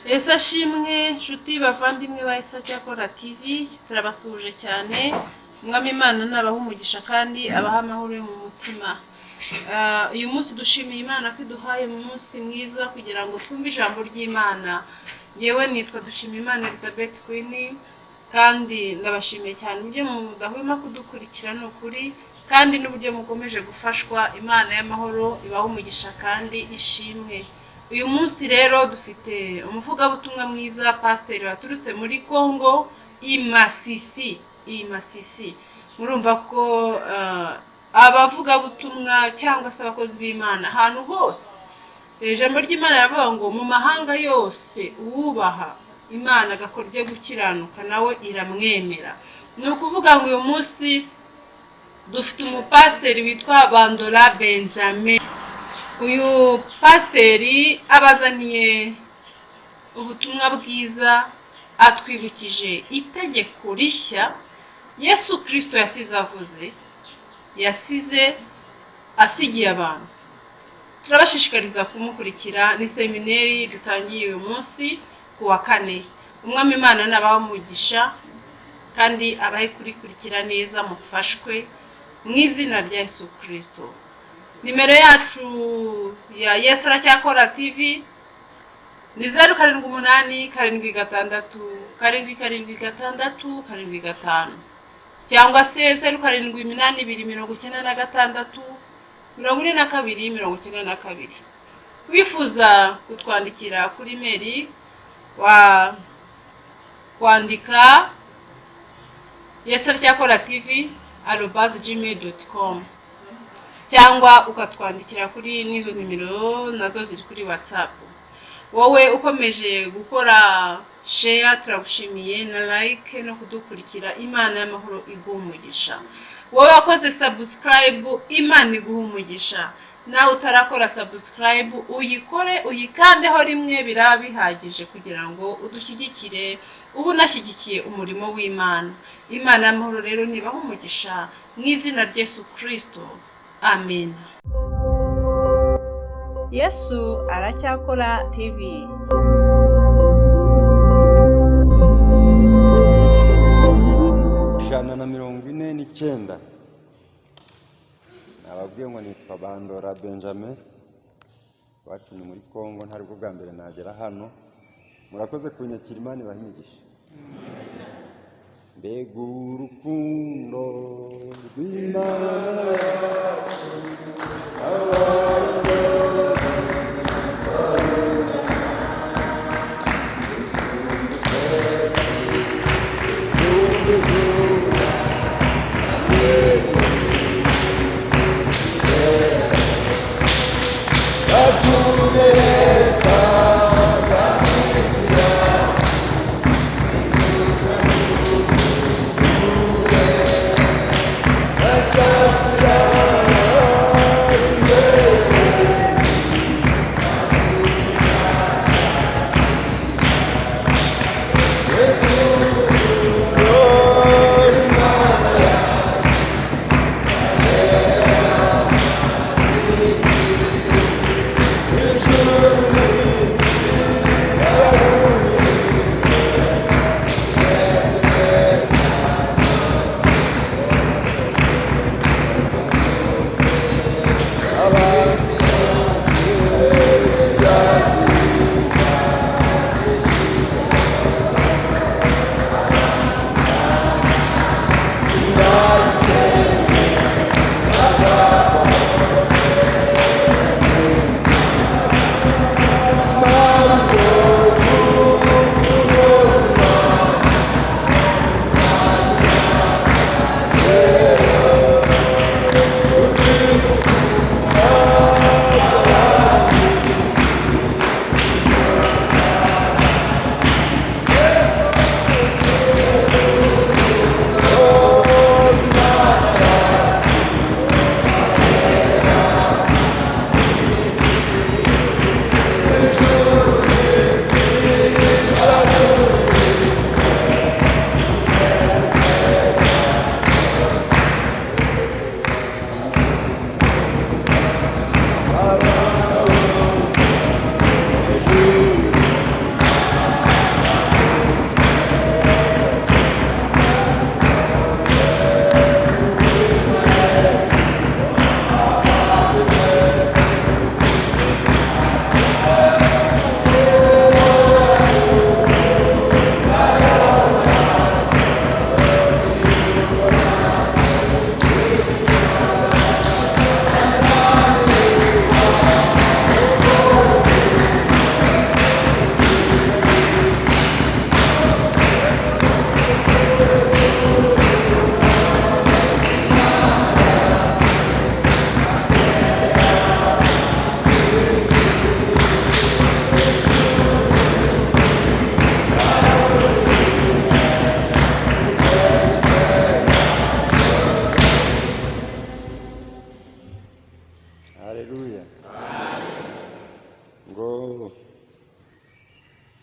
Yesu ashimwe, nshuti bavandimwe ba Yesu Cyakora TV, turabasuhuje cyane. Umwami Imana nabaha umugisha kandi abaha amahoro yo mu mutima. Uyu munsi dushimiye Imana ko iduhaye umunsi mwiza kugira ngo twumve ijambo ry'Imana. Yewe, nitwa Dushimimana Elizabeth Queen, kandi ndabashimiye cyane uburyo mudahwema kudukurikira, ni ukuri, kandi n'uburyo mukomeje gufashwa. Imana y'amahoro ibahe umugisha kandi ishimwe. Uyu munsi rero dufite umuvugabutumwa mwiza, pasiteri waturutse muri Congo, i Masisi. I Masisi, murumva ko abavugabutumwa cyangwa se abakozi b'Imana ahantu hose, ijambo ry'Imana riravuga ngo mu mahanga yose uwubaha Imana agakora ibyo gukiranuka nawe iramwemera. Ni ukuvuga ngo uyu munsi dufite umupasiteri witwa Bandora Benjamin. Uyu pasiteri abazaniye ubutumwa bwiza, atwibukije itegeko rishya Yesu Kirisito yasize avuze, yasize asigiye abantu. Turabashishikariza kumukurikira. Ni semineri dutangiye uyu munsi ku wa kane. Umwami Imana nabaha umugisha kandi abahe kurikurikira neza, mufashwe mu izina rya Yesu Kirisito. Nimero yacu ya Yesu Aracyakora TV ni 0787777675, cyangwa se 0782964292. Wifuza kutwandikira kuri email, wa kwandika yesuaracyakora tv@gmail.com, cyangwa ukatwandikira kuri n'izo nimero, nazo ziri kuri WhatsApp. Wowe ukomeje gukora share, turagushimiye, na like no kudukurikira. Imana y'amahoro iguha umugisha. Wowe wakoze subscribe, Imana iguha umugisha. Nawe utarakora subscribe, uyikore, uyikandeho rimwe, biraba bihagije kugira ngo udushyigikire, uba unashyigikiye umurimo w'Imana. Imana y'amahoro rero nibaha umugisha mu izina rya Yesu Kirisito, amen. Yesu Aracyakora TV. 149. Nababwiye ngo nitwa Bandora Benjamin, iwacu ni muri Congo, ntabwo bwa mbere nagera hano. Murakoze kunyakira, Imana ibahe imigisha. Mbega urukundo rw'Imana yacu, abarwo isumba izuba n'isi, atugereza za isi yacu, na cya kiraro cy'inzererezi.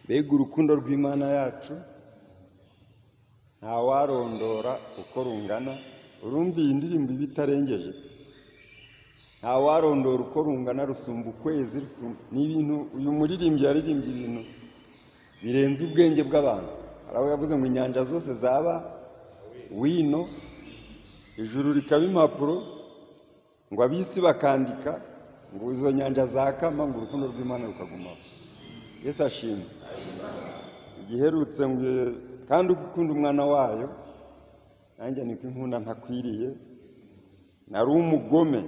Mbega urukundo rw'Imana yacu, ntawarondora uko rungana. Urumva iyi ndirimbo iba itarengeje, ntawarondora uko rungana, rusumba ukwezi, rusumba ni ibintu. Uyu muririmbyi yaririmbye ibintu birenze ubwenge bw'abantu. Hari aho yavuze ngo inyanja zose zaba wino, ijuru rikaba impapuro, ngo ab'isi bakandika, ngo izo nyanja zakama, ngo urukundo rw'Imana rukagumaho. Yesu ashimwe. Igiherutse ngo kandi uko ukunda umwana wayo, nanjye niko inkunda ntakwiriye, nari umugome,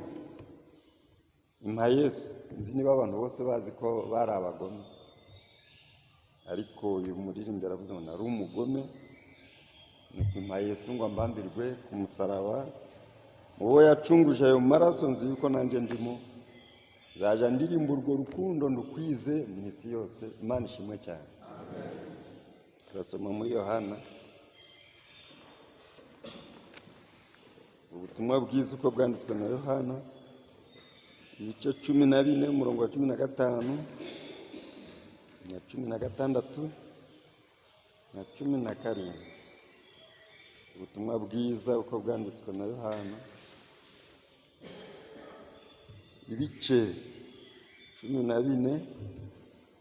impa Yesu. Sinzi niba abantu bose bazi ko bari abagome, ariko uyu muririmbyi aravuze ngo nari umugome, nuko impa Yesu ngo ambambirwe ku musaraba. Mu bo yacunguje ayo maraso, nzi yuko nanjye ndimo, nzaja ndirimba urwo rukundo ndukwize mu isi yose. Imana ishimwe cyane. Turasoma muri Yohana ubutumwa bwiza uko bwanditswe na Yohana, ibice 14, umurongo wa 15 na 16 na 17. Ubutumwa bwiza uko bwanditswe na Yohana, ibice 14,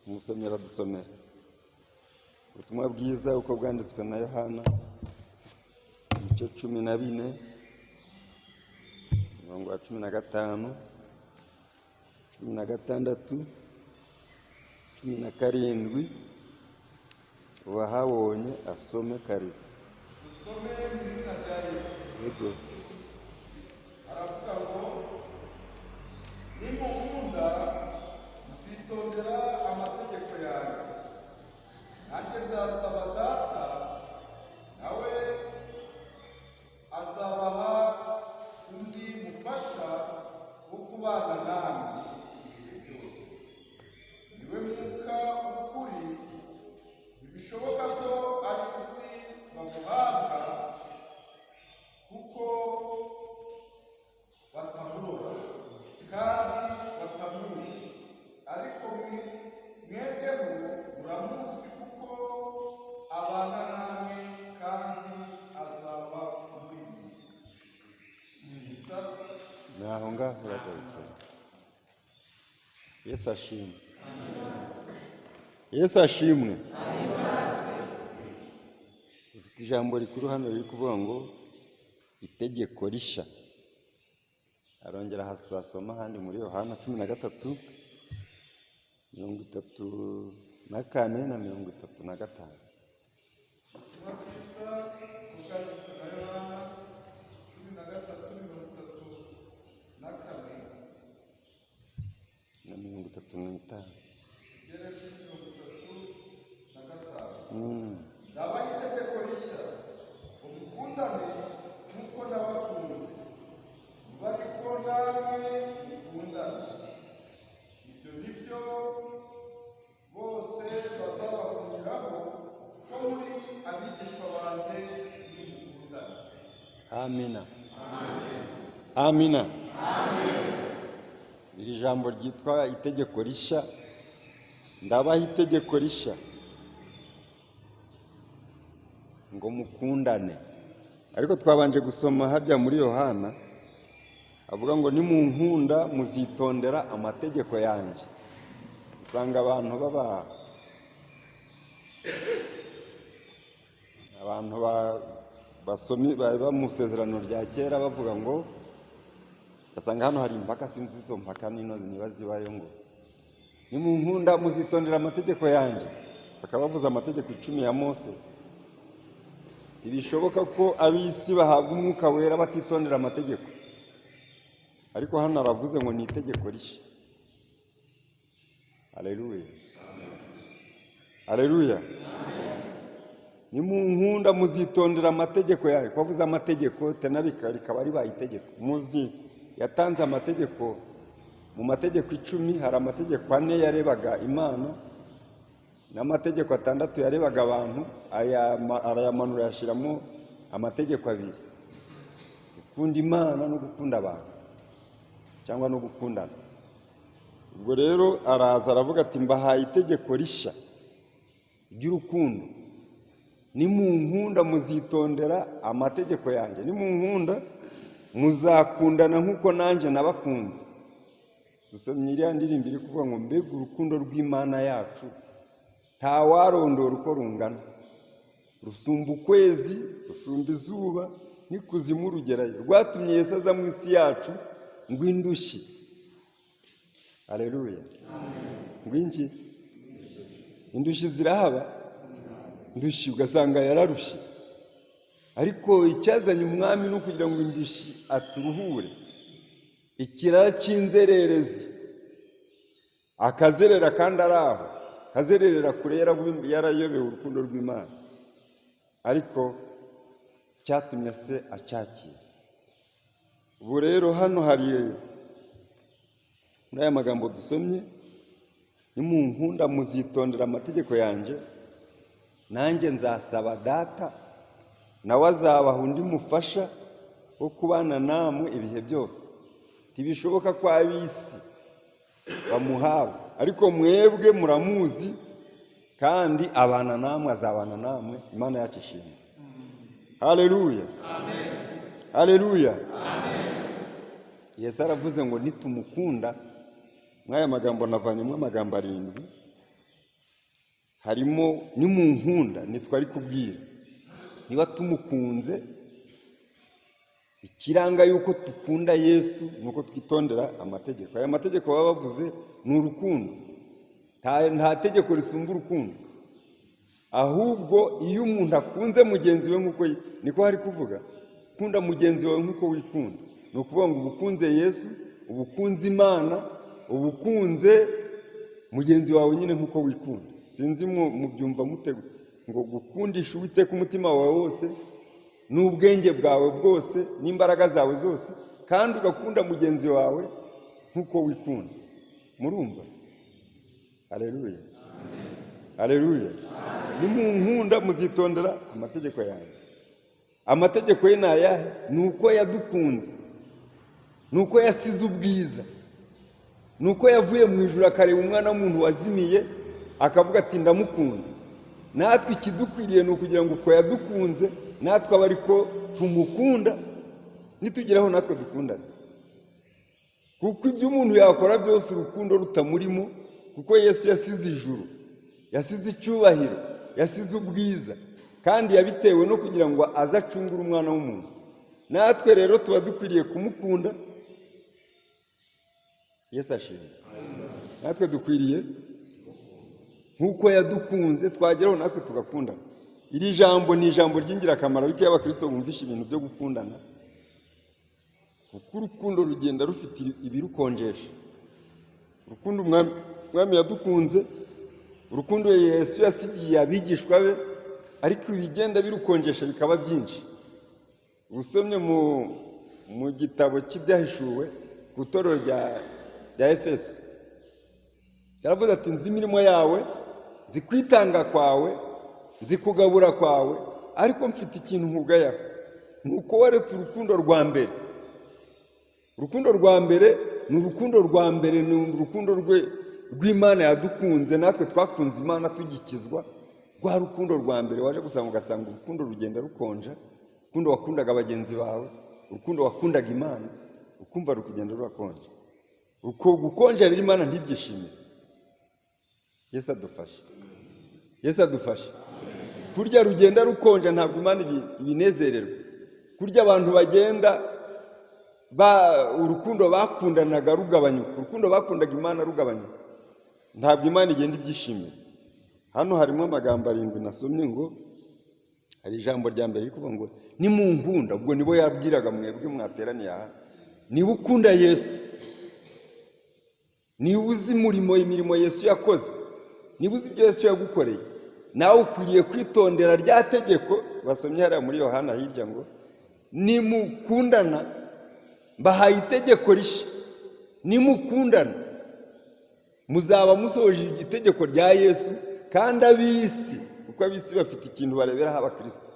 umusomera dusomera. Ubutumwa bwiza uko bwanditswe na Yohana, ibice 14, umurongo wa 15, 16, 17. Uwahabonye asome. Karibu. Dusome mu izina rya Yesu. Yego. Aravuga ngo: "Nimunkunda muzitondera amategeko yanjye, nanjye nzasaba Data, nawe azabaha undi mufasha wo kubana namwe ibihe byose, niwe Mwuka w'ukuri. Ntibishoboka ko ab'isi bamuhabwa, kuko batamurora kandi batamuzi, ariko mwebweho muramuzi, kuko abana namwe kandi azaba muri mwe." Ni aho ngaho uragarukira. Yesu ashimwe. Yesu ashimwe. Dufite ijambo rikuru hano riri kuvuga ngo itegeko rishya. Arongera hasoma ahandi muri Yohana 13, 34 na 35. Ubutumwa bwiza bwanditswe na Yohana 13, 34 na 35. Tugere kuri 35. "Ndabaha itegeko rishya, ngo mukundane nk'uko nabakunze, mube ariko namwe mukundana. Ibyo ni byo bose bazabahungiraho ko muri abigishwa banjye, nimukundana." Amina, amina. Iri jambo ryitwa itegeko rishya, ndabaha itegeko rishya ngo mukundane. Ariko twabanje gusoma harya muri Yohana avuga ngo nimunkunda muzitondera amategeko yanjye. Usanga abantu baba abantu basomyi baba mu isezerano rya kera bavuga ngo, basanga hano hari impaka, sinzi izo mpaka nino niba zibayo, ngo nimunkunda muzitondera amategeko yanjye, bakaba bavuze amategeko 10 ya Mose. Ntibishoboka ko ab'isi bahabwa Umwuka Wera batitondera amategeko. Ariko hano aravuze ngo ni itegeko rishya. Aleluya, aleluya. Nimunkunda muzitondera amategeko yawe. Ko avuze amategeko tena rikaba ribaye itegeko. Muzi yatanze amategeko, mu mategeko 10 hari amategeko ane yarebaga Imana n'amategeko 6 yarebaga abantu, arayamanura ayashyiramo amategeko abiri: gukunda Imana no gukunda abantu, cyangwa no gukundana. Ubwo rero araza aravuga ati mbahaye itegeko rishya. ry'urukundo. Nimunkunda muzitondera amategeko yanjye, nimunkunda muzakundana nk'uko nanjye nabakunze. Dusomye iriya ndirimbo iri kuvuga ngo mbega urukundo rw'Imana yacu, ntawarondora uko rungana, rusumba ukwezi, rusumba izuba, n'ikuzimu rugerayo, rwatumye Yesu aza mu isi yacu ngo indushyi. Aleluya! Ngwinki indushyi zirahaba, indushyi ugasanga yararushye, ariko icyazanye umwami ni ukugira ngo indushyi aturuhure. Ikirara cy'inzererezi akazerera kandi ari aho, akazererera kure, yarayobewe urukundo rw'Imana, ariko cyatumye se acyakira. Ubu rero hano hari muri aya magambo dusomye, nimunkunda muzitondera amategeko yanjye, nanjye nzasaba Data, nawe azabaha undi mufasha wo kubana namwe ibihe byose. Ntibishoboka ko ab'isi bamuhawe, ariko mwebwe muramuzi, kandi abana namwe, azabana namwe. Imana yacu ishimwe. Haleluya, haleluya. Yesu aravuze ngo nitumukunda. Muri aya magambo navanyemo amagambo 7, harimo nimunkunda, nitwe ari kubwira. Niba tumukunze, ikiranga yuko dukunda Yesu ni uko twitondera amategeko. Aya mategeko baba bavuze ni urukundo. Nta tegeko risumba urukundo, ahubwo iyo umuntu akunze mugenzi we nk'uko niko hari kuvuga, kunda mugenzi wawe nk'uko wikunda. Ni ukuvuga ngo uba ukunze Yesu, uba ukunze Imana, uba ukunze mugenzi wawe nyine nk'uko wikunda. Sinzi mubyumva mute, ngo gukundisha Uwiteka umutima wawe wose n'ubwenge bwawe bwose n'imbaraga zawe zose, kandi ugakunda mugenzi wawe nk'uko wikunda. Murumva? Haleluya, haleluya. Nimunkunda muzitondera amategeko yanjye. Amategeko ye ni ayahe? Ni uko yadukunze, ni uko yasize ubwiza, ni uko yavuye mu ijuru akareba umwana w'umuntu wazimiye akavuga ati ndamukunda. Natwe ikidukwiriye ni ukugira ngo uko yadukunze natwe abe ariko tumukunda, nitugeraho natwe dukundane. Kuko ibyo umuntu yakora byose urukundo rutamurimo, kuko Yesu yasize ijuru, yasize icyubahiro, yasize ubwiza, kandi yabitewe no kugira ngo aze acungure umwana w'umuntu. Natwe rero tuba dukwiriye kumukunda. Yesu ashimwe. Natwe dukwiriye nk'uko yadukunze, twageraho natwe tugakundana. Iri jambo ni ijambo ry'ingirakamaro, ariko iyo abakristo bumvishe ibintu byo gukundana, kuko urukundo rugenda rufite ibirukonjesha. Urukundo umwami yadukunze, urukundo Yesu yasigiye abigishwa be, ariko ibigenda birukonjesha bikaba byinshi. Usomye mu gitabo cy'ibyahishuwe ku itorero rya Efeso, yaravuze ati nzi imirimo yawe, nzi kwitanga kwawe, nzi kugabura kwawe, ariko mfite ikintu nkugayaho, ni uko waretse urukundo rwa mbere. Urukundo rwa mbere ni urukundo rwa mbere, ni urukundo rw'Imana yadukunze, natwe twakunze Imana tugikizwa. Rwa rukundo rwa mbere waje gusanga, ugasanga urukundo rugenda rukonja. Urukundo wakundaga bagenzi bawe, urukundo wakundaga Imana, ukumva rukugenda rurakonja. Uko gukonja rero Imana ntibyishimire. Yesu adufashe, Yesu adufashe. Kurya rugenda rukonja ntabwo Imana ibinezererwa. Kurya abantu bagenda urukundo bakundanaga rugabanyuka, urukundo bakundaga Imana rugabanyuka, ntabwo Imana igenda ibyishimira. Hano harimo amagambo 7 nasomye, ngo hari ijambo rya mbere riri kuvuga ngo nimunkunda. Ubwo nibo yabwiraga mwebwe mwateraniye aha. Niba ukunda Yesu, niba uzi imirimo Yesu yakoze, niba uzi ibyo Yesu yagukoreye, nawe ukwiriye kwitondera rya tegeko basomye hariya muri Yohana hirya ngo nimukundana, mbahaye itegeko rishya, nimukundana muzaba musohoje itegeko rya Yesu. Kandi ab'isi, kuko ab'isi bafite ikintu bareberaho abakristo,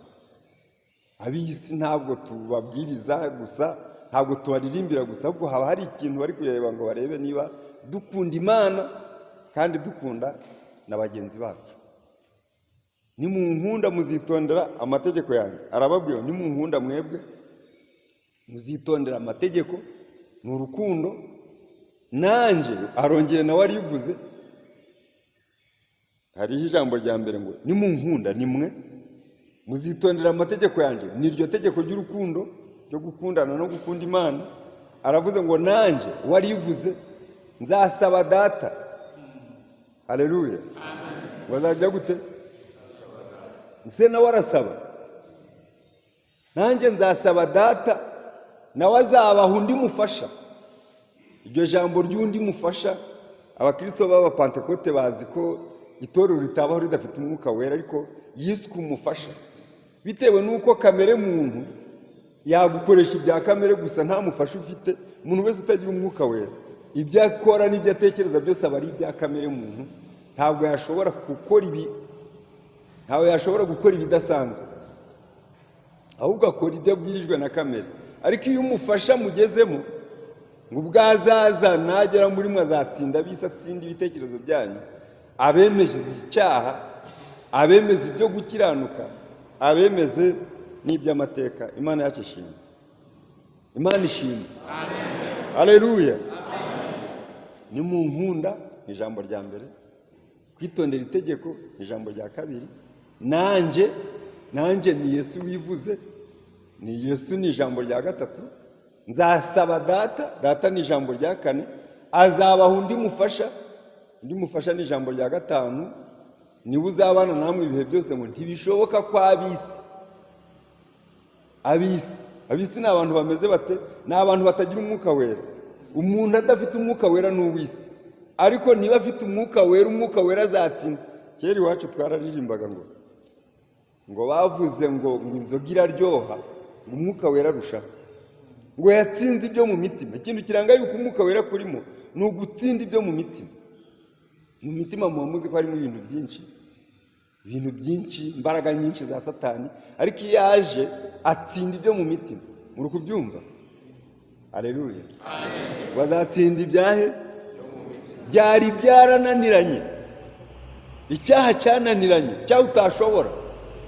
ab'isi ntabwo tubabwiriza gusa, ntabwo tubaririmbira gusa, ahubwo haba hari ikintu bari kureba ngo barebe niba dukunda Imana kandi dukunda na bagenzi bacu. Nimunkunda muzitondera amategeko yanjye. Arababwira, nimunkunda mwebwe muzitondera amategeko, ni urukundo. Nanjye arongeye nawe arivuze, hariho ijambo rya mbere ngo nimunkunda nimwe muzitondera amategeko yanjye, ni iryo tegeko ry'urukundo ryo gukundana no gukunda Imana. Aravuze ngo nanjye warivuze nzasaba Data. Haleluya! Ngo gute se? Nawe arasaba, nanjye nzasaba Data, nawe azabaha undi mufasha. Iryo jambo ry'undi mufasha, Abakristo b'Abapantekote bazi ko itorero ritabaho ridafite Umwuka Wera, ariko yiswe umufasha bitewe n'uko kamere muntu yagukoresha ibya kamere gusa nta mufasha ufite. Umuntu wese utagira Umwuka Wera, ibyo akora n'ibyo atekereza byose aba ari ibya kamere muntu. Ntabwo yashobora gukora ibi, ntabwo yashobora gukora ibidasanzwe, ahubwo akora ibyo abwirijwe na kamere. Ariko iyo umufasha mugezemo, ngo ubwo azaza nagera muri mwe azatsinda ab'isi, atsinda ibitekerezo byanyu, abemeze icyaha, abemeze ibyo gukiranuka, abemeze n'iby'amateka. Imana yacu ishimwe, Imana ishimwe, haleluya! Ni mu nkunda ni ijambo rya mbere, kwitondera itegeko ni ijambo rya kabiri, nanjye, nanjye ni Yesu wivuze, ni Yesu, ni ijambo rya gatatu. Nzasaba Data, Data ni ijambo rya kane, azabaha undi mufasha, undi mufasha ni ijambo rya gatanu, niba uzabana namwe ibihe byose. Ngo ntibishoboka ko ab'isi, ab'isi, ab'isi ni abantu bameze bate? Ni abantu batagira Umwuka Wera. Umuntu adafite Umwuka Wera ni uw'isi, ariko niba afite Umwuka Wera, Umwuka Wera azatsinda. Kera iwacu twararirimbaga ngo bavuze ngo inzoga iraryoha, ngo Umwuka Wera arushaho, ngo yatsinze ibyo mu mitima. Ikintu kiranga yuko Umwuka Wera kurimo ni ugutsinda ibyo mu mitima. Mu mitima muba muzi ko harimo ibintu byinshi, ibintu byinshi, imbaraga nyinshi za Satani, ariko iyo aje atsinda ibyo mu mitima. Muri kubyumva? Aleluya! Bazatsinda ibyahe byari byarananiranye, icyaha cyananiranye, icyaha utashobora,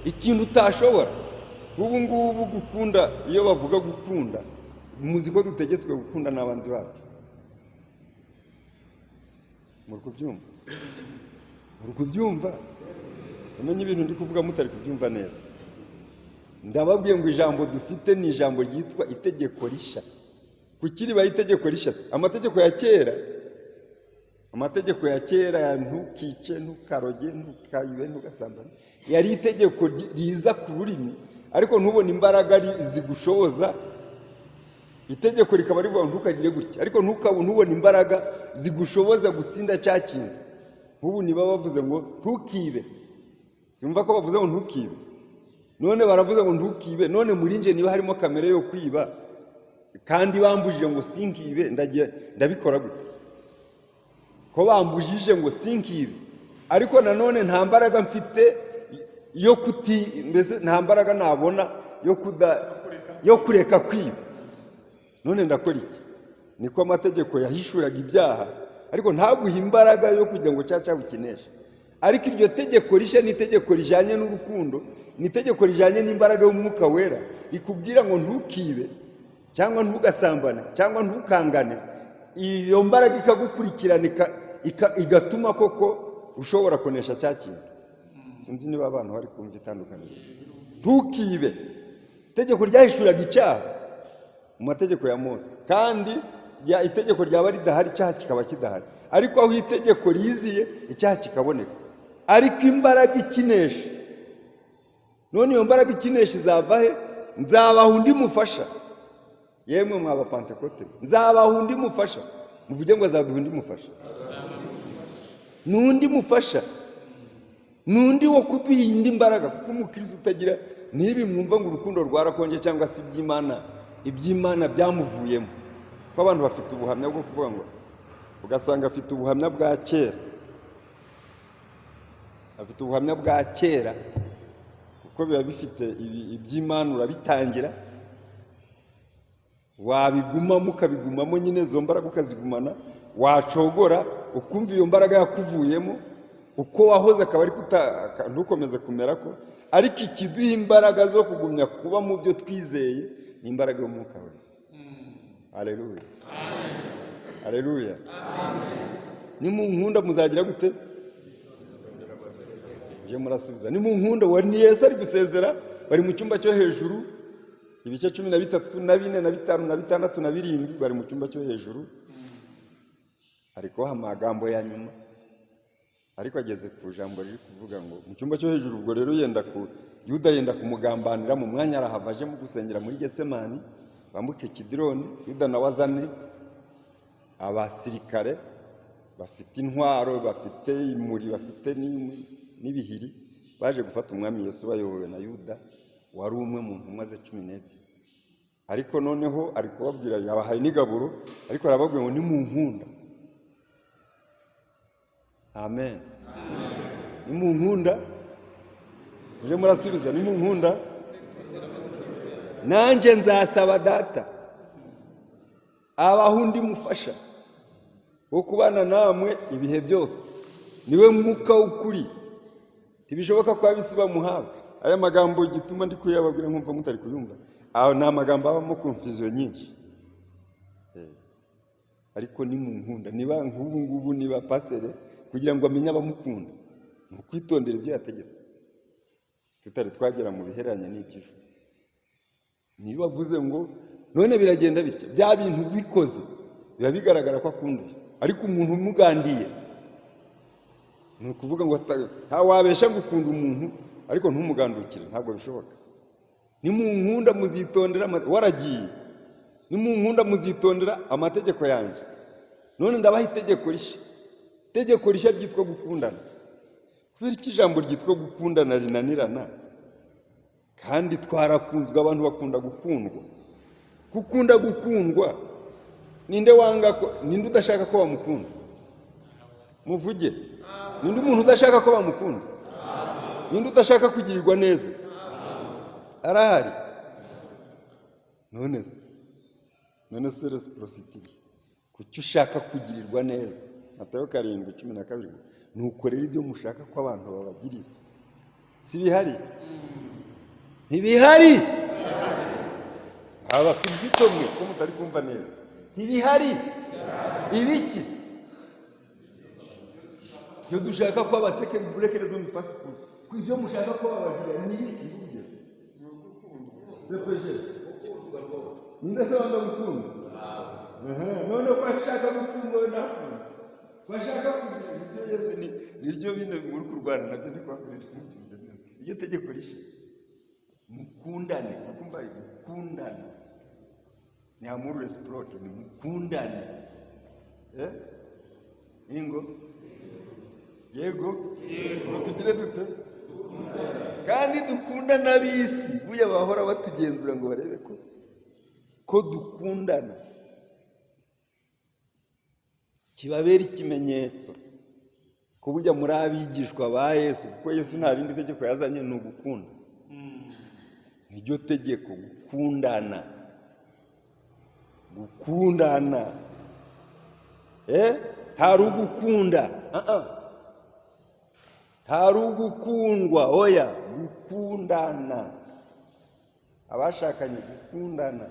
ikintu utashobora. Ubu ngubu gukunda, iyo bavuga gukunda, muzi ko dutegetswe gukunda n'abanzi bacu. Muri kubyumva? Muri kubyumva? Umenye ibintu ndi kuvuga mutari kubyumva neza. Ndababwiye ngo ijambo dufite ni ijambo ryitwa itegeko rishya. Kuki ribaye itegeko rishya se? Amategeko ya kera, amategeko ya kera ya ntukice, ntukaroge, ntukayibe, ntugasambane, yari itegeko riza ku rurimi, ariko ntubone imbaraga zigushoboza. Itegeko rikaba rivuga ngo ntukagire gutya, ariko ntubone imbaraga zigushoboza gutsinda cya kintu. Nk'ubu niba bavuze ngo ntukibe, simva ko bavuze ngo ntukibe? None baravuze ngo ntukibe, none muri nje niba harimo kamere yo kwiba kandi bambujije ngo sinkibe, ndabikora gute ko bambujije ngo sinkibe, ariko nanone nta mbaraga mfite yo kuti, mbese nta mbaraga nabona yo kureka kwiba, none ndakora iki? Niko amategeko yahishuraga ibyaha, ariko ntaguhe imbaraga yo kugira ngo cya cyaha ukineshe. Ariko iryo tegeko rishya ni itegeko rijyanye n'urukundo, ni itegeko rijyanye n'imbaraga y'Umwuka Wera, rikubwira ngo ntukibe cyangwa ntugasambane cyangwa ntukangane. Iyo mbaraga ikagukurikirana, igatuma koko ushobora kunesha cya kintu. Sinzi niba abantu bari kumva itandukaniro. Ntukibe, itegeko ryahishuraga icyaha mu mategeko ya Mose, kandi itegeko ryaba ridahari icyaha kikaba kidahari, ariko aho itegeko riziye icyaha kikaboneka, ariko imbaraga ikinesha. None iyo mbaraga ikinesha izava he? Nzabaha undi mufasha. Yemwe mwa Bapantekote, nzabaha undi mufasha. Muvuge ngo azaduha undi mufasha. Ni undi mufasha, ni undi wo kuduha indi mbaraga, kuko umukristo utagira n'ibi mwumva ngo urukundo rwarakonje cyangwa se iby'Imana byamuvuyemo, kuko abantu bafite ubuhamya bwo kuvuga ngo, ugasanga afite ubuhamya bwa kera, afite ubuhamya bwa kera, kuko biba bifite iby'Imana urabitangira, wabigumamo ukabigumamo nyine, izo mbaraga ukazigumana, wacogora ukumva iyo mbaraga yakuvuyemo. Uko wahoze akaba ariko ntukomeze kumera ko. Ariko ikiduha imbaraga zo kugumya kuba mu byo twizeye ni imbaraga y'Umwuka Wera. Haleluya, haleluya. Nimunkunda muzagira gute? Mujye murasubiza. Nimunkunda. Wa ni Yesu ari gusezera, bari mu cyumba cyo hejuru, ibice 13 na 4 na 5 na 6 na 7, bari mu cyumba cyo hejuru, ari kubaha amagambo ya nyuma, ariko ageze ku ijambo riri kuvuga ngo mu cyumba cyo hejuru. Ubwo rero yenda ku Yuda yenda kumugambanira, mu mwanya arahava aje mu gusengera muri Getsemani, bambuke Kidironi. Yuda nawe azane abasirikare bafite intwaro, bafite imuri, bafite n'ibihiri, baje gufata Umwami Yesu bayobowe na Yuda wari umwe mu ntumwa ze 12. Ariko noneho ari kubabwira, yabahaye n'igaburo, ariko arababwira ngo nimunkunda. Amen. Nimunkunda, mujye murasubiza. Nimunkunda, nanjye nzasaba Data abaha undi mufasha wo kubana namwe ibihe byose, niwe Mwuka w'ukuri, ntibishoboka ko ab'isi bamuhabwa. Aya magambo gituma ndi kuyababwira nkumva mutari kuyumva, aho ni amagambo abamo confusion nyinshi. Ariko nimunkunda, niba nk'ubu ngubu, niba pasiteri kugira ngo amenye abamukunda ni ukwitondera ibyo yategetse, tutari twagera mu bihereranye n'iby'ijuru. Niba avuze ngo none biragenda bityo, bya bintu bikoze biba bigaragara ko akunduye. Ariko umuntu umugandiye, ni ukuvuga ngo nta wabesha ngo ukunda umuntu ariko ntumugandukire, ntabwo bishoboka. Nimunkunda muzitondera waragiye. Nimunkunda muzitondera amategeko yanjye. None ndabaha itegeko rishya, itegeko rishya ryitwa gukundana. Kubera iki ijambo ryitwa gukundana rinanirana kandi twarakunzwe? Abantu bakunda gukundwa, gukunda gukundwa. Ninde wanga ko, ninde udashaka ko bamukunda? Muvuge, ninde umuntu udashaka ko bamukunda? Ninde udashaka kugirirwa neza? Arahari? None se réciprocité, kuki ushaka kugirirwa neza? Matayo 7:12: "Nuko rero ibyo mushaka ko abantu babagirira." Si bihari? Ntibihari? Abakristo mwe ko mutari kumva neza, ntibihari ibiki? Ibyo dushaka ko abaseke burekerezo mu pasiporo, ku ibyo mushaka ko babagirira ni iki? Urugero zepeje, ninde se wanga gukunda? None ko ashaka gukundwa, we ntakunda, ko ashaka kugira ibyo Yesu ni niryo bino muri kurwana nabyo, ndi kubabwira iryo tegeko rishya, mukundane. Ukumva gukundana ni amour réciproque, ni mukundane. Ingo yego, yego, tugire dute kandi dukundana? Ab'isi buya bahora batugenzura ngo barebe ko dukundana, kibabera ikimenyetso ko burya muri abigishwa ba Yesu, kuko Yesu nta rindi tegeko yazanye, ni ugukunda, niryo tegeko, gukundana, gukundana. Hari ugukunda, ah ah. Hari ugukundwa, oya, gukundana. Abashakanye gukundana,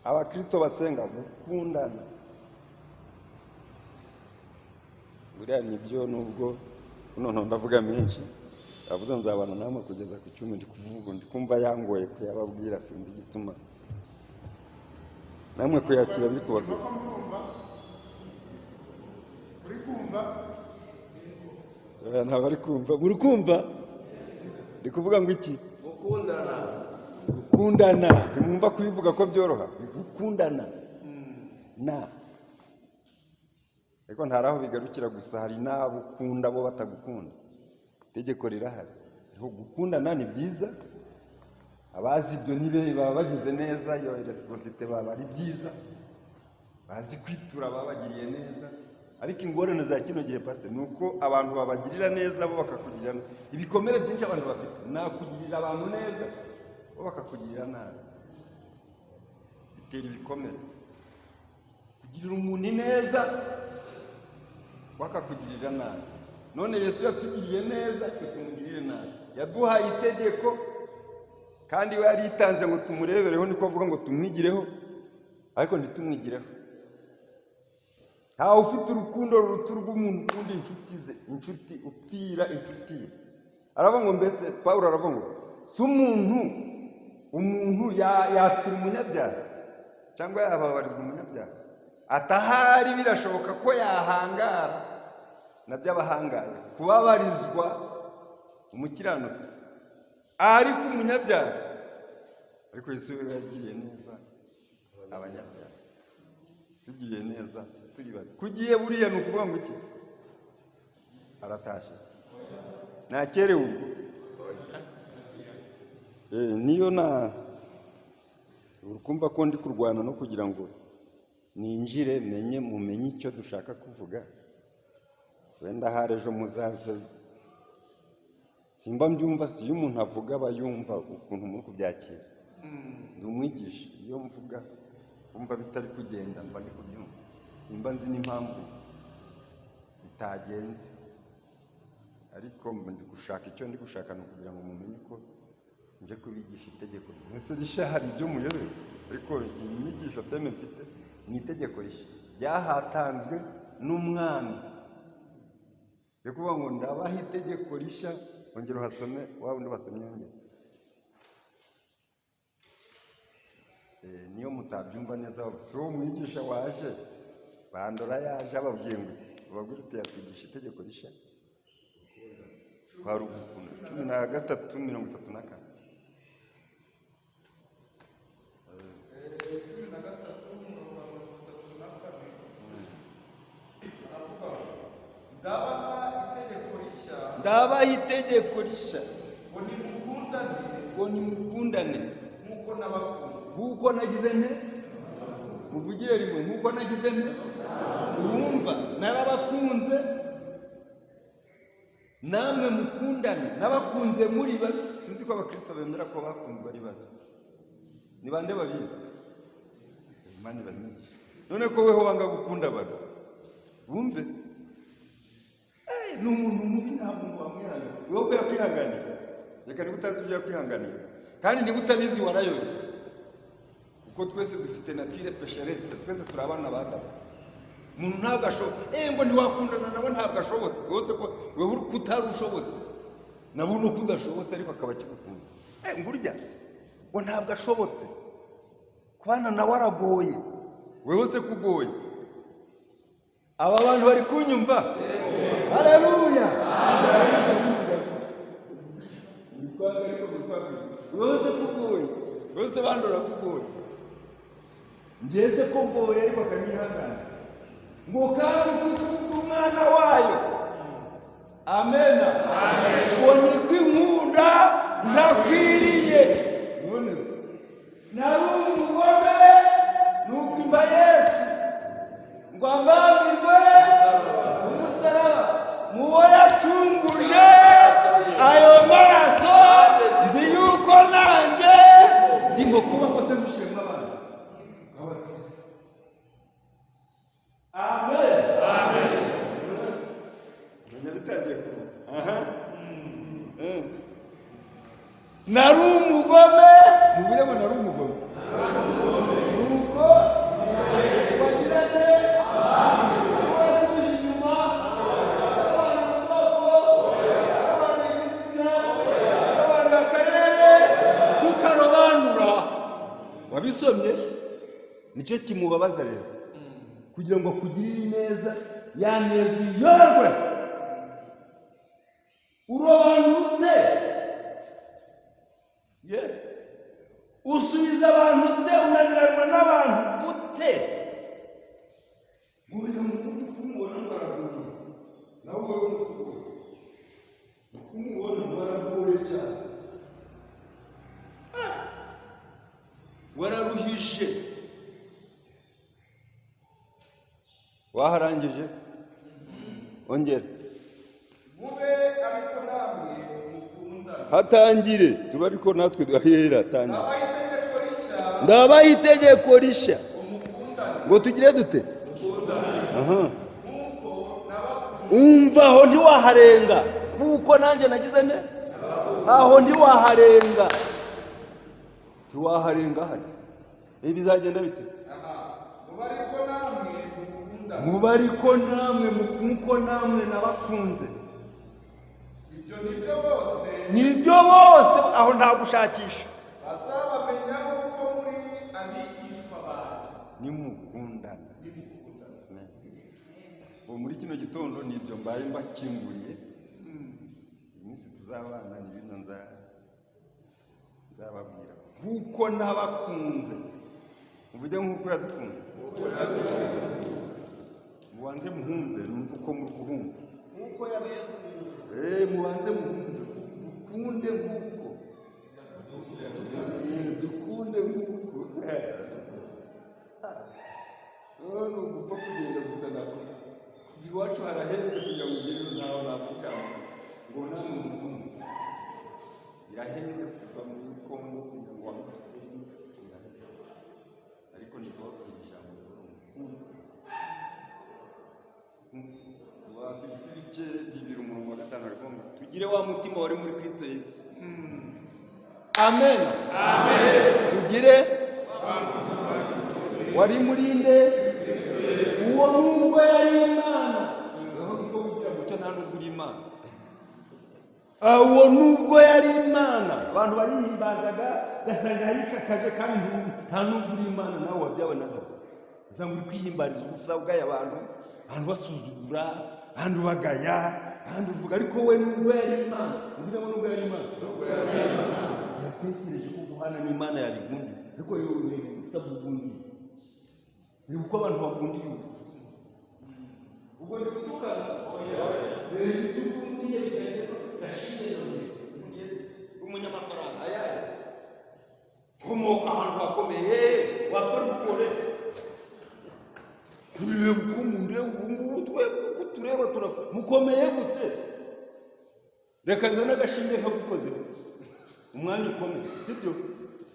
abakristo basenga gukundana. Buriya nibyo, nubwo noneho ndavuga menshi, avuze nzabana namwe kugeza ku cyuma. Ndi kuvuga, ndi kumva yangoye kuyababwira, sinzi igituma namwe kuyakira biri kubagora. Ko murumva, uri kumva? Oya, ntabwo ari kumva. Muri kumva ndi kuvuga ngo iki? Gukundana. Gukundana. Ntimwumva kubivuga ko byoroha? Ni gukundana na, ariko ntari aho bigarukira gusa, hari n'abo ukunda bo batagukunda. Itegeko rirahari. Ariko gukundana ni byiza, abazi ibyo nibe baba bagize neza, iyo réciprocité baba ari byiza, bazi kwitura babagiriye neza. Ariko ingorane za kino gihe, pasiteri, ni uko abantu babagirira neza bo bakakugirira nabi. Ibikomere byinshi abantu bafite nakugirira abantu neza, bo bakakugirira nabi, bitera ibikomere. Kugirira umuntu neza, bakakugirira nabi. None Yesu yatugiriye neza, twe tumugirire nabi. Yaduhaye itegeko kandi we yaritanze ngo tumurebereho, niko avuga ngo tumwigireho, ariko ntitumwigireho. Ntawe ufite urukundo ruruta urw'umuntu ukunda inshuti ze, inshuti upfira inshuti ye. Aravuga ngo mbese Pawulo aravuga ngo si umuntu yapfira umunyabyaha cyangwa yababarizwa umunyabyaha? Atahari birashoboka ko yahangara, nabyo abahangaye kubabarizwa umukiranutsi, ariko umunyabyaha. Ariko Yesu we yagiriye neza abanyabyaha, tugiriye neza turi babi. Kugiye buriya ni ukuvuga ngo iki? Aratashe, nakerewe ubwo. Niyo na uri kumva ko ndi kurwana no kugira ngo ninjire menye, mumenye icyo dushaka kuvuga. Wenda hari ejo muzaze simba mbyumva. Si iyo umuntu avuga aba yumva ukuntu muri kubyakira. Ndi umwigisha, iyo mvuga wumva bitari kugenda mba ndi kubyumva, simba nzi n'impamvu bitagenze, ariko mba ndi gushaka, icyo ndi gushaka ni ukugira ngo mumenye ko nje kubigisha itegeko mbese rishya. Hari ibyo muyobewe, ariko iyi nyigisho, thème mfite ni itegeko rishya ryahatanzwe n'umwami, yo kuvuga ngo ndabaha itegeko rishya. Ongera uhasome, waba undi wasomye, yongera. Niyo mutabyumva neza, si uwo mwigisha waje bandora yaje ababwiye ngo iki? Ubabwira uti yatwigisha itegeko rishya kwari ugukunda. 13:34. 13:34 aravuga ngo ndabaha itegeko rishya, Ndabaha itegeko rishya, ngo nimukundane, ngo nimukundane, nk'uko nabakunze. Nk'uko nagize nte? Muvugire rimwe: nk'uko nagize nte? Wumva, narabakunze, namwe mukundane. Nabakunze muri babi. Sinzi ko abakristo bemera ko bakunzwe ari babi. Ni bande babizi? Imana ibabigisha. None ko weho wanga gukunda babi, wumve, ni umuntu mubi, nta muntu wamwihanganira. Wowe ko yakwihanganira? Reka, niba utazi ibyo yakwihanganira, kandi niba utabizi warayoshye, kuko twese dufite nature pécheresse, twese turi abana ba Adamu. Umuntu ntabwo ashobotse, ngo ntiwakundana nawe, ntabwo ashobotse. Wowe se ko wewe uri kutari ushobotse, nabo ni uko udashobotse, ariko akaba akigukunda. Ngo urya ngo ntabwo ashobotse, kubana nawe aragoye. Wewe se kugoye? Aba bantu bari kunyumva? Haleluya! Wowe se kugoye? Wowe se bandora kugoye? Ngeze ko ngoye, ariko akanyihangana, ngo kandi kuko umwana wayo, amena, ngo ni kwinkunda ntakwiriye. None se nari umugome, nuko imva Yesu ngo ambambirwe umusaraba, muwo yacunguje ayo maraso, nzi yuko nanjye ndimo kuba ngo se mbishimwe abantu. Amen, amen. Menya bitangiye kuza. Aha. Nari umugome, mubwire ngo nari umugome, nuko bagirane wasubije inyuma abantu, ubwoko, abantu, igitsina, abantu, akarere, kukarobanura. Wabisomye? Nicyo kimubabaza rero, kugira ngo akugirire neza, ya neza iyorwe. Urobanura ute? Ye, usubiza abantu ute? Unaniranwa n'abantu ute? Ngo uyu muntu kumubona ngo aragoye, nawe wowe ukugoye kumubona ngo aragoye cyane, ngo araruhije. Waharangije? Ongera. Mube ariko namwe mukundane. Hatangire tuba ariko natwe duhera tangira. Ndabaha itegeko rishya, Ndabaha itegeko rishya, ngo mukundane, ngo tugire dute? Aha. Nk'uko nabakunze. Umva, aho ntiwaharenga, kuko nanjye nagize ne aho ntiwaharenga, ntiwaharenga harya. Ibi bizagenda bite? Muba ariko namwe mukundana. Muba ariko namwe nk'uko namwe nabakunze. Ibyo nibyo bose Nibyo bose, aho nta gushakisha. bazabamenyaho ko muri abigishwa banjye. Nimukundana. Ubu muri kino gitondo nibyo mbaye mbakinguriye. Iminsi tuzabana ni bino nzababwira, nk'uko nabakunze. Muvuge nk'uko yadukunze. Mubanze muhumve, numve uko muri kuhumva. Nk'uko yabakunze. Mubanze muhumve, dukunde nk'uko dukunde nk'uko. Ni ugupfa kugenda gusa ntabwo kuva iwacu harahenze kugira ngo ugereyo, ntaho nakucyanga ngo namwe mukunde. Birahenze kuva muri Kongo kugira ngo wambuke, birahenze, ariko ndi kubabwira ijambo ngo mukunde. Wa Filipi ibice 2 umurongo wa 5 aravuga ngo tugire wa mutima wari muri Kristo Yesu. Amen. Tugire wari muri nde? Uwo nubwo yari Imana. Aho nubwo wigira gutya, nta nubwo uri Imana. Uwo nubwo yari Imana, abantu barihimbazaga, ugasanga yarikakaje, kandi nta nubwo uri Imana. Nawe wabyawe na Adamu, usanga uri kwihimbariza ubusa, ugaya abantu, abantu basuzugura, abantu bagaya, abantu uvuga. Ariko we nubwo yari Imana, uvuga ngo nubwo yari Imana, yatekereje ko guhana n'Imana yabigundi, ariko yewe ureba ubusa bw'ubundi, ni uko abantu bagundiye ubusa. Ubwo ndi gutukana? Ibyo ugundiye bikagera gashinge. Umunyamafaranga ayaye, komoka ahantu hakomeye, wapfa gukore kureba uko mundeba ubu ngubu. Twebwe uko tureba mukomeye gute? Reka nzane agashinge kagukozeho umwanya ukomeye, sibyo?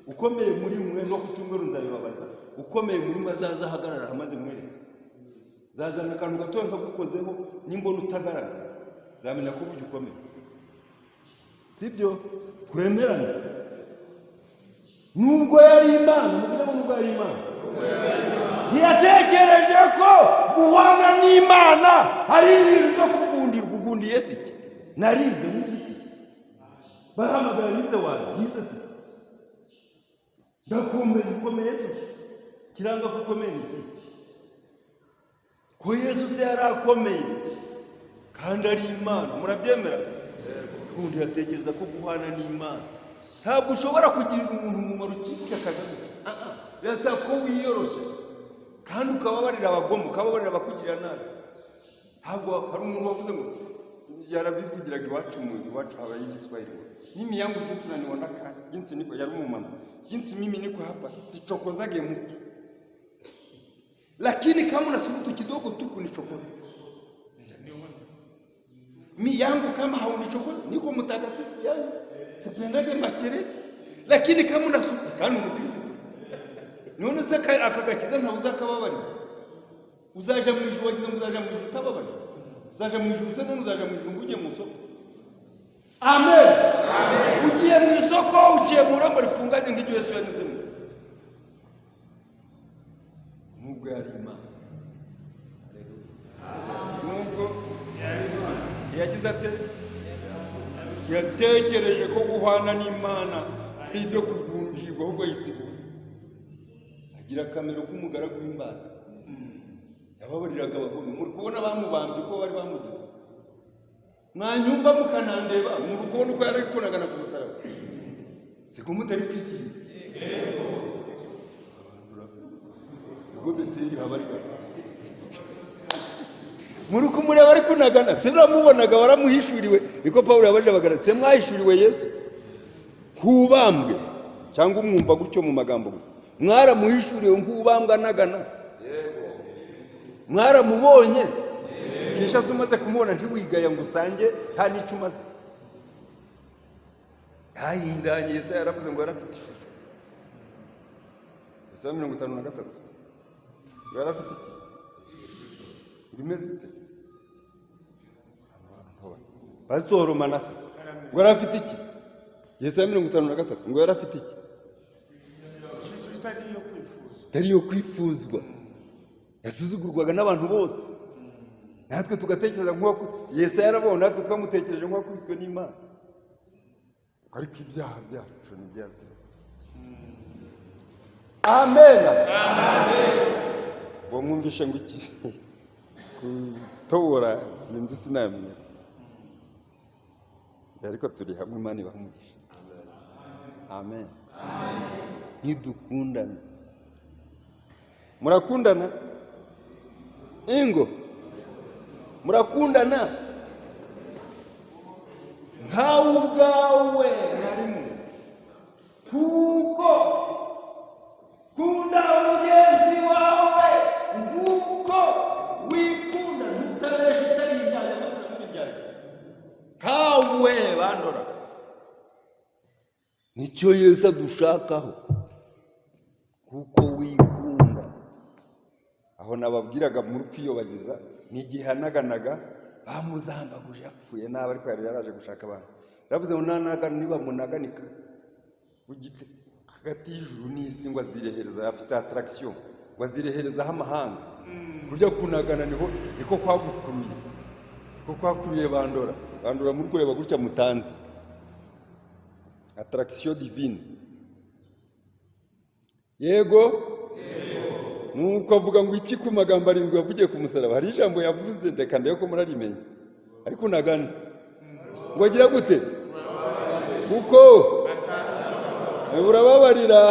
Ukomeye muri mwe, no ku cyumweru nzabibabaza. Ukomeye muri mwe azaza ahagarara amaze mwereke. Nzazana akantu gatoya nkagukozeho, nimbona utagaragara nzamenya ko burya ukomeye, sibyo? Twemerane, Nubwo yari Imana, muvuge ngo nubwo yari Imana, ntiyatekereje ko guhana n'Imana ari ibintu byo kugundirwa. Ugundiye si iki? Narize, wize iki? Bahamagara nize wawe, nize si iki? Ndakomeye, ukomeye se? Kiranga ko ukomeye ni iki? Ko Yesu se yari akomeye kandi ari Imana, murabyemera? Ubundi yatekereza ko guhana n'Imana, ntabwo ushobora kugirira umuntu umumaro ukikakaza. Birasaba ko wiyoroshya kandi ukababarira abagome, ukababarira abakugirira nabi. Ntabwo hari umuntu wavuze ngo yarabivugiraga iwacu, mu iwacu habaye Igiswahili ngo mimi yangu jinsi unanionaka, jinsi niko, yari umumama, jinsi mimi niko hapa, sichokozage mtu, lakini kama unasubutu kidogo tu kunichokoza mi yangu, kama haunichokoza, niko mtakatifu, yani sipendage makelele, lakini kama unasubutu. Kandi umukristo none se aka gakiza ntawe uzakababarizwa? Uzaja mu ijuru wagize ngo uzaja mu ijuru utababaje? Uzaja mu ijuru se none uzaja mu ijuru ngo ujye mu isoko? Amen. Ugiye mu isoko, uciye mu irembo rifunganye nk'iryo Yesu yanyuzemo. Nubwo yari Imana, nubwo yagize ate, yatekereje ko guhana n'Imana ari ibyo kugundirwa, ahubwo yisiga ubusa, agira akamero k'umugaragu w'imbata, yababariraga abagome. Muri kubona bamubambye uko bari bamugize, mwanyumva mukanandeba, muri kubona uko yari kunagana ku musaraba, siko mutari kwikiriza? Ubwo Beteli habarika muri kumureba ari kunagana, se uramubonaga? Waramuhishuriwe? Niko Pawulo yabajije Abagalati, se mwahishuriwe Yesu nk'ubambwe, cyangwa umwumva gutyo mu magambo gusa? Mwaramuhishuriwe nk'ubambwe anagana? Mwaramubonye? Kinshasa umaze kumubona ntiwigaya ngo usange nta n'icyo umaze. Yahindanye. Yesu yaravuze ngo yari afite ishusho. Yesaya 53 ngo yari afite iki? Ngo imeze ite? Pasitoro Manase ngo yari afite iki? Yesaya 53 ngo yari afite iki? Ishusho itari iyo kwifuza. Itari iyo kwifuzwa, yasuzugurwaga n'abantu bose, natwe tugatekereza nk'uko Yesaya yarabonye, natwe twamutekereje nk'uwakubiswe n'Imana, ariko ibyaha byacu ntibyazira. Amen. Uwo mwumvishe ngo iki? Kutobora sinzi, sinamenya, ariko turi hamwe. Imana ibahe umugisha. Amen. Ntidukundana? Murakundana? Ingo, murakundana nkawe ubwawe mwarimu, kuko kunda mugenzi wawe nk'uko wikunda, ntutabesha, utari indyarya no kuramo indyarya nkawe bandora. Nicyo Yesu adushakaho, kuko wikunda. Aho nababwiraga muri kwiyobagiza ni igihe hanaganaga bamuzambaguje, yapfuye nabi, ariko yari yaraje gushaka abantu. Yaravuze ngo nanaga nibamunaganika ugite hagati y'ijuru n'isi, ngo azirehereza, afite attraction, ngo azireherezaho amahanga. Kurya kunagana niho niko kwagukuruye, ko kwakuruye bandora. Bandora muri kureba gutya mutanzi, attraction divine. Yego, nuko avuga ngo iki ku magambo arindwi yavugiye ku musaraba? Hari ijambo yavuze, reka ndebe ko murarimenya. Ariko unagana ngo agira gute? Kuko urababarira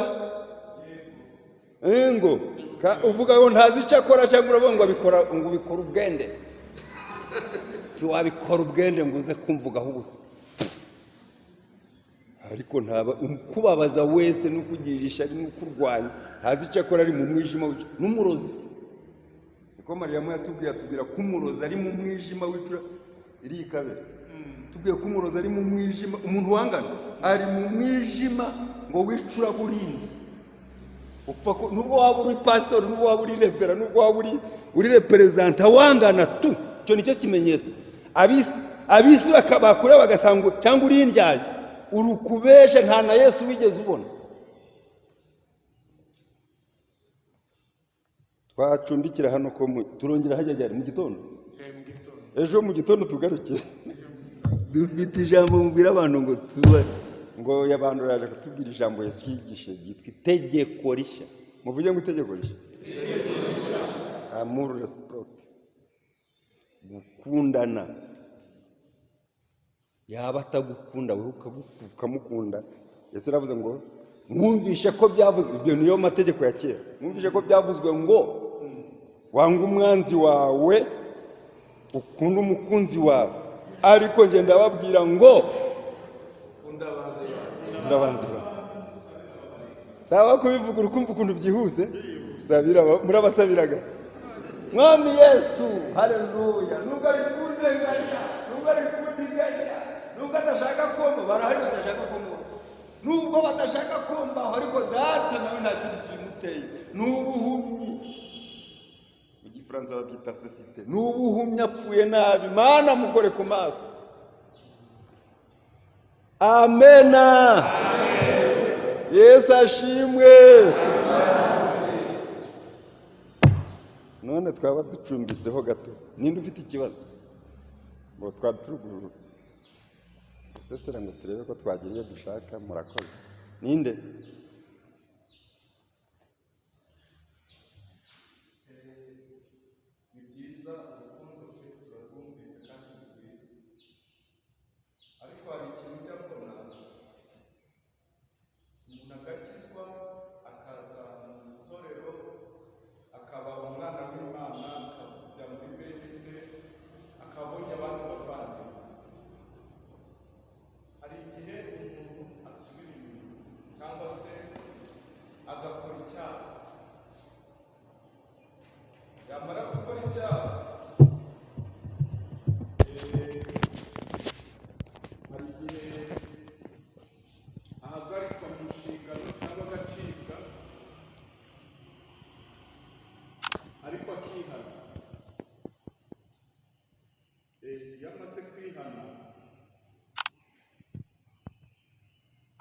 ngo uvuga ngo ntazi icyo akora, cyangwa uravuga ngo abikora, ngo ubikora ubwende? Ntiwabikora ubwende ngo uze kumvugaho ubusa. Ariko ntaba ukubabaza wese n'ukugirira ishyari n'ukurwanya, ntazi icyo akora, ari mu mwijima n'umurozi. Niko Mariyamu yatubwiye, atubwira ko umurozi ari mu mwijima w'icura iriya ikabera. Tubwiye ko umurozi ari mu mwijima, umuntu wangana ari mu mwijima ngo w'icuraburindi. Upfa ko nubwo waba uri pasitori, nubwo waba uri révérend, nubwo waba uri représentant, wangana tu, icyo nicyo kimenyetso. Abisi bakureba bagasanga cyangwa uri indyarya, uri ukubesha, nta na Yesu wigeze ubona. Twacumbikira hano ko turongera hajya ryari? Mu gitondo? Mu gitondo. Ejo mu gitondo tugaruke, dufite ijambo mubwira abantu ngo tuba ngo abantu yaje kutubwira ijambo Yesu yigishe ryitwa itegeko rishya. Muvuge ngo itegeko rishya, amour réciproque, gukundana. Yaba atagukunda, wowe ukamukunda. Yesu yaravuze ngo mwumvishe ko byavuzwe, ibyo niyo mategeko ya kera, mwumvishe ko byavuzwe ngo wanga umwanzi wawe, ukunde umukunzi wawe, ariko njye ndababwira ngo kunda abanzi bawe. Saba kubivuga, urukumva ukuntu byihuse. Sabira murabasabiraga. Mwami Yesu, haleluya! Nubwo ari kundenganya, nubwo ari kundiganya, nubwo adashaka komba, barahari badashaka komba, nubwo badashaka kombaho, ariko Data nawe nta kindi kibimuteye, ni ubuhumyi. Mu Gifaransa babyita cécité, ni ubuhumyi, apfuye nabi. Mana, mukore ku maso. Amena. Yesu ashimwe. None twaba ducumbitseho gato, ninde ufite ikibazo? Ngo twari turi gusesera ngo turebe ko twagira iyo dushaka. Murakoze. Ninde? Ni byiza, urukundo pe turarwumvise kandi ni rwiza, ariko hari ikintu ujya mbona, umuntu agakizwa, akaza mu itorero, akaba umwana w'Imana, akajya muri bene se, akabonye abandi bavandimwe. Hari igihe umuntu asubira inyuma cyangwa se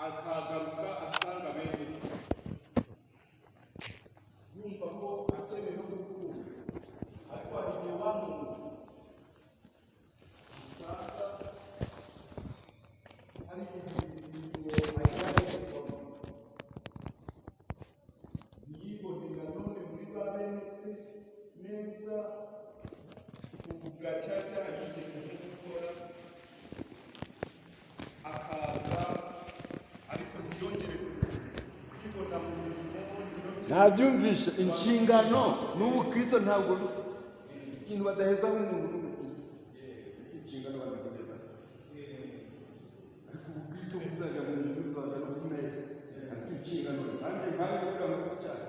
Akagaruka asanga bene se, yumva ko akeneye no gukunda, ariko hari igihe wa muntu usanga hari imirimo ageragezwamo, ntiyibone nanone muri ba bene se neza, ubu bwa cya cyaha yigeze no gukora, akaza ariko ntiyongere kwibona mu mirimo, ntiyongere. Ntabyumvishe. Inshingano n'ubukristo ntabwo bisa. Ikintu badahezaho umuntu n'ubukristo, inshingano baziguheza, ariko ubukristo buzajya mu nzu, buzajya no ku meza, ariko inshingano nanjye nkanjye buriya muri cyane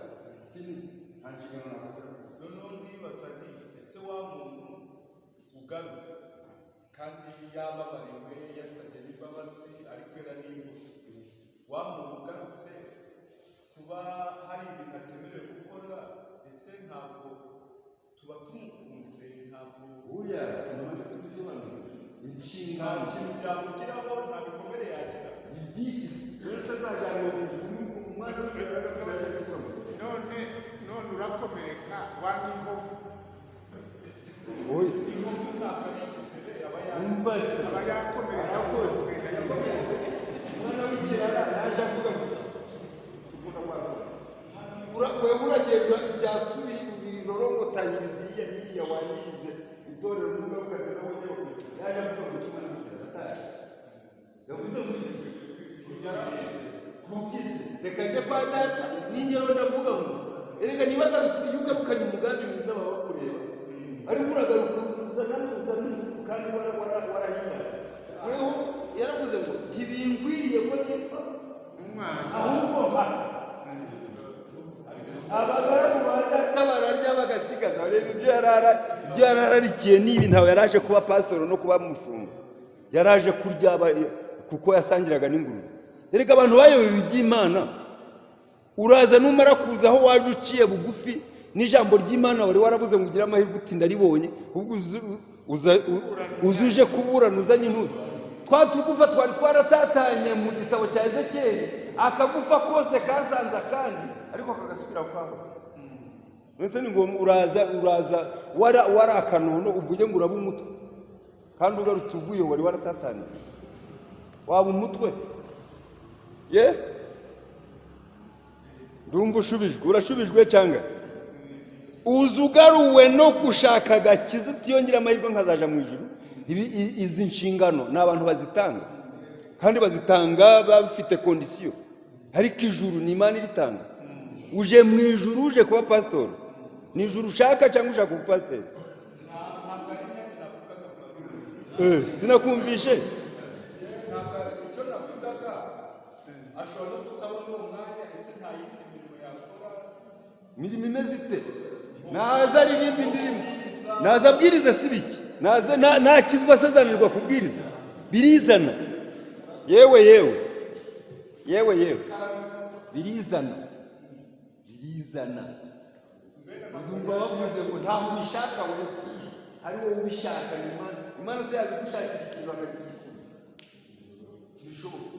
sini nta nshingano nakora. Noneho ndibaza nti: ese wa muntu ugarutse kandi yababariwe, yasabye n'imbabazi, ari kwera n'imbuto, wa muntu ugarutse kuba hari ibintu atemerewe gukora, ese ntabwo tuba tumukunze? Ntabwo Buriya sinamaze kubisobanura. Nta Inshingano kintu byamugiraho, nta bikomere yagira. Ibyiki wese azajyanwa mu ijuru, umwana w'ikirara azajya gukora. None urakomereka wanga inkovu. Oya. Inkovu ntabwo ari igisebe aba Umva se. Aba yakomeretse. Arakoze. Umwana w'ikirara yaje avuga ngo iki? Ukunda kwasoma. Wewe uragenda byasubi ubirorongotanyiriza iriya n'iriya wangirize itorero, n'ugaruka nawe ujye bakwiye. Yaje avuga ngo iki? Umwana w'ikirara ataje yavuze ngo iki? Kubyisi reka njye kwa data n'ingero. Ndavuga ngo erega niba agarutse, iyo ugarukanye umugambi mwiza baba bakureba, ariko uragaruka uzana uzana inzu kandi warahingaye. Weho yaravuze ngo ntibingwiriye ko nitwa umwana, ahubwo mpa abagaragu ba data bararya bagasigaza. Reba ibyo yarararikiye n'ibi. Ntawe yaraje kuba pasitoro no kuba mushumba, yaraje kurya kuko yasangiraga n'ingurube. Erega abantu bayobewe iby'Imana. Uraza, numara kuza aho waje uciye bugufi n'ijambo ry'Imana wari warabuze ngo ugire amahirwe uti ndaribonye, ahubwo uza uje kuburana uzanye intuza. Twa tugufa twari twaratatanye mu gitabo cya Ezekiyeli, akagufa kose kasanze akandi ariko kagasubira kwaho. Mbese ni ngombwa uraza wari akanono, uvuge ngo uraba umutwe, kandi ugarutse uvuye wari waratataniye, waba umutwe ye? Ndumva ushubijwe. Urashubijwe cyangwa uza ugaruwe no gushaka agakiza, utiyongera amahirwe nkazaja mu ijuru? Izi nshingano ni abantu bazitanga, kandi bazitanga bafite condition, ariko ijuru ni Imana iritanga. Uje mu ijuru uje kuba pasitori? Ni ijuru ushaka cyangwa ushaka kuba pasiteri? Sinakumvishe. Ntabwo icyo navugaga, ashobora no kutabona uwo mwanya. Ese nta yindi mirimo yakora? Imirimo imeze ite? Naza aririmba indirimbo, naza abwiriza, si biki? Naza nakizwa se azanirwa kubwiriza? Birizana. Yewe yewe yewe yewe, birizana, birizana. Uzumva bavuze ngo ntaho ubishaka wowe, ari wowe ubishaka, ni Imana. Imana se yabigushakira ikintu akagira igisubizo? Ntibishoboka.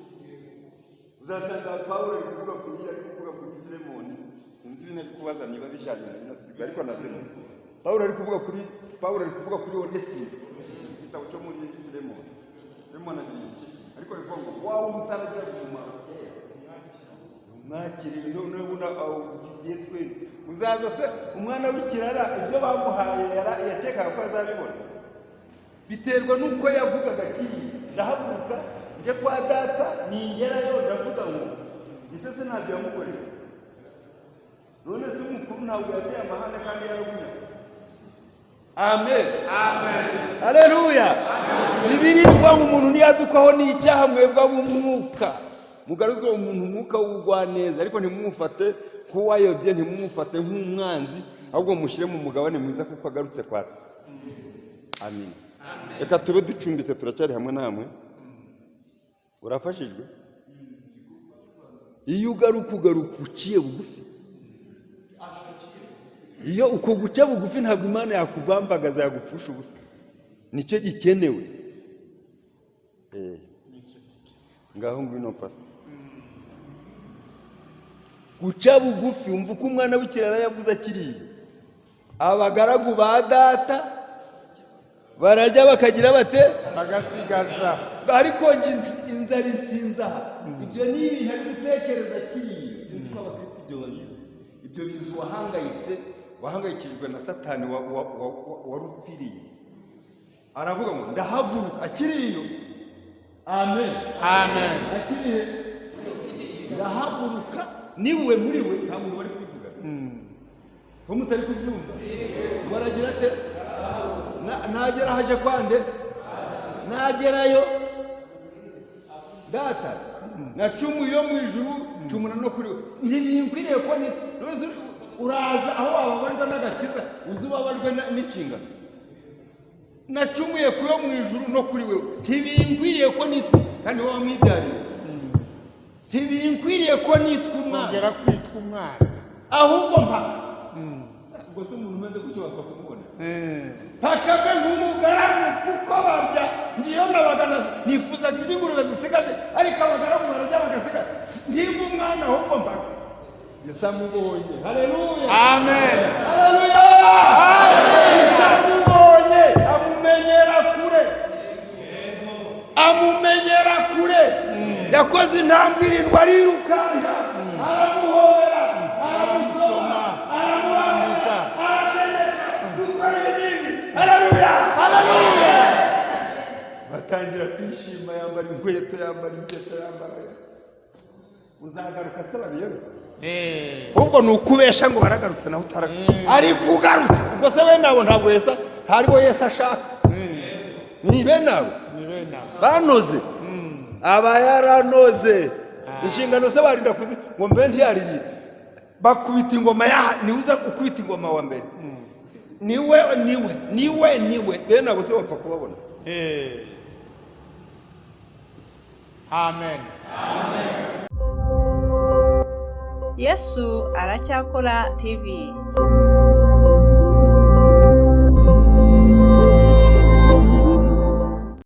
Uzasanga Pawulo ari kuvuga kuri Filemoni. Sinzi ibintu ari kubaza niba bijyanye na bino turi, ariko nabyo ni Pawulo ari kuvuga kuri Onesimo, igitabo cyo muri Filemoni. Filemoni agira iki? Ariko ari kuvuga ngo wawe utaragira umumaro kera, umwakire none ubu awufitiye twese. Uzaza se umwana w'ikirara ibyo bamuhaye yakekaga ko azabibona? Biterwa n'uko yavugaga ati: ndahaguruka njye kwa data, ningerayo ndavuga ngo ese se ntabyo yamukoreye? None se umukuru ntabwo yateye amahane kandi yaragumye? Amen, aleluya. Bibiliya ngo umuntu niyadukwaho n'icyaha, mwebwe ab'umwuka mugaruze uwo muntu umwuka w'ubugwaneza, ariko ntimumufate nk'uwayobye, ntimumufate nk'umwanzi, ahubwo mushyire mu mugabane mwiza kuko agarutse kwa se. Amen. Reka tube ducumbitse, turacyari hamwe namwe. Urafashijwe? Iyo ugaruka, ugaruka uciye bugufi. Iyo uko guca bugufi, ntabwo Imana yakuvambagaza, yagupfusha ubusa. Nicyo gikenewe. Ngaho ngwino, pastor. Guca bugufi. Umva uko umwana w'ikirara yavuze akiriye: "Abagaragu ba data bararya bakagira bate?" Bagasigaza. "Ariko njye inzara insinze aha." Ibyo ni ibintu ari gutekereza akiriye. Sinzi ko abakristo ibyo babizi. Ibyo bizi uwahangayitse, wahangayikishijwe na Satani, wari upfiriye. Aravuga ngo ndahaguruka akiriyo. Amen. Amen. Akiriye, ndahaguruka. Niwe muri we, nta muntu bari kubivuga ko mutari kubyumva. Baragira ate? Nagera haje kwande, nagerayo: "Data, nacumuye yo mu ijuru, cumura no kuri we, ntibinkwiriye ko ni." None se uraza aho wababajwe n'agakiza, uzi ubabajwe n'inshingano? "Nacumuye ku yo mu ijuru no kuri wewe, ntibinkwiriye ko nitwa," kandi wowe wamwibyariye, "ntibinkwiriye ko nitwa umwana." Kongera kwitwa umwana. "Ahubwo mpa." Ubwo se umuntu umeze gutyo bapfa kumubona? "Pakabe nk'umugaragu, kuko barya ngiyo nabaga nifuzaga iby'ingurube zisigaje, ariko abagaragu bararya bagasiga. Ntimba umwana, ahubwo mpaka." Isamubonye, haleluya! Amen. Haleluya! Isamubonye amumenyera kure, amumenyera kure. Yakoze intambwe irindwi, arirukanka, aramuhobera, aramusoma, aramuramutsa, arategeka gukora ibindi. Haleluya! Batangira kwishima, yambara inkweto, yambara impeta, yambara. Uzagaruka se babiyobe? Ahubwo ni ukubesha ngo baragarutse naho utaragarutse. Ariko ugarutse, ubwo se bene abo ntabwo Yesu, ntaribo Yesu ashaka, ni bene abo. Ni bene abo. Banoze, aba yaranoze inshingano se, barinda kuzi ngo mbe ntiyaririye. Bakubita ingoma ya niwe uza gukubita ingoma wa mbere, niwe, niwe, niwe, niwe. Bene abo se bapfa kubabona? Amen. Yesu Aracyakora TV.